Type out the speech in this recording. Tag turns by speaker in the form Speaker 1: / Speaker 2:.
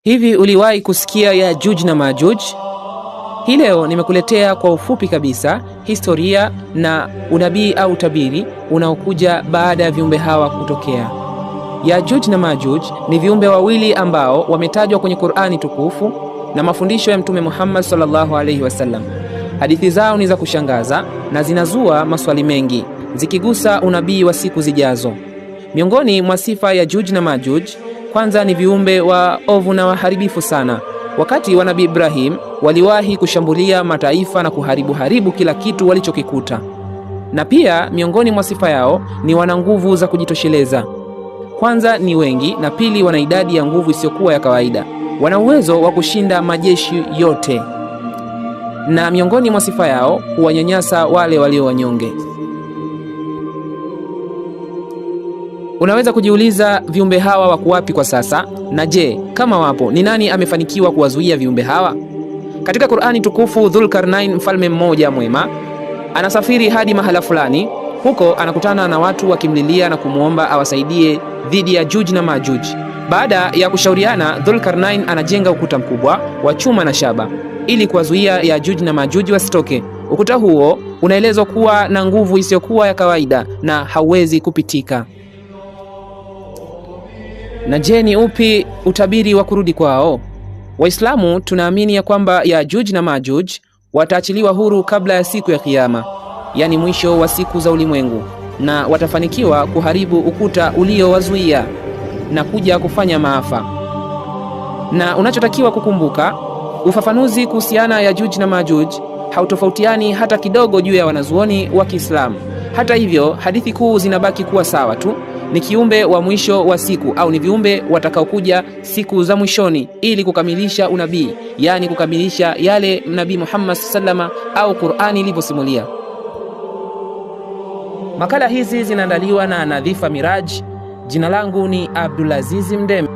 Speaker 1: Hivi uliwahi kusikia Yajuj na Majuj? Hii leo nimekuletea kwa ufupi kabisa historia na unabii au utabiri unaokuja baada ya viumbe hawa kutokea. Yajuj na Majuj ni viumbe wawili ambao wametajwa kwenye Qur'ani tukufu na mafundisho ya Mtume Muhammad sallallahu alaihi wasallam. Hadithi zao ni za kushangaza na zinazua maswali mengi, zikigusa unabii wa siku zijazo. Miongoni mwa sifa ya Juj na Majuj, kwanza ni viumbe wa ovu na waharibifu sana. Wakati wa Nabii Ibrahim waliwahi kushambulia mataifa na kuharibu haribu kila kitu walichokikuta. Na pia miongoni mwa sifa yao ni wana nguvu za kujitosheleza. Kwanza ni wengi, na pili wana idadi ya nguvu isiyokuwa ya kawaida. Wana uwezo wa kushinda majeshi yote, na miongoni mwa sifa yao huwanyanyasa wale walio wanyonge. Unaweza kujiuliza viumbe hawa wako wapi kwa sasa, na je, kama wapo ni nani amefanikiwa kuwazuia viumbe hawa? Katika Qur'ani tukufu, Dhulkarnain, mfalme mmoja mwema, anasafiri hadi mahala fulani. Huko anakutana na watu wakimlilia na kumwomba awasaidie dhidi ya Juj na Majuj. Baada ya kushauriana, Dhulkarnain anajenga ukuta mkubwa wa chuma na shaba ili kuwazuia Yajuj na Majuj wasitoke. Ukuta huo unaelezwa kuwa na nguvu isiyokuwa ya kawaida na hauwezi kupitika. Na je, ni upi utabiri wa kurudi kwao? Waislamu tunaamini ya kwamba Yajuj na Majuj wataachiliwa huru kabla ya siku ya Kiyama, yaani mwisho wa siku za ulimwengu, na watafanikiwa kuharibu ukuta uliowazuia na kuja kufanya maafa. Na unachotakiwa kukumbuka, ufafanuzi kuhusiana Yajuj na Majuj hautofautiani hata kidogo juu ya wanazuoni wa Kiislamu. Hata hivyo, hadithi kuu zinabaki kuwa sawa tu. Ni kiumbe wa mwisho wa siku au ni viumbe watakaokuja siku za mwishoni ili kukamilisha unabii, yaani kukamilisha yale Nabii Muhammad sallama au Qur'ani ilivyosimulia. Makala hizi zinaandaliwa na Nadhifa Miraj. Jina langu ni Abdulaziz Mdeme.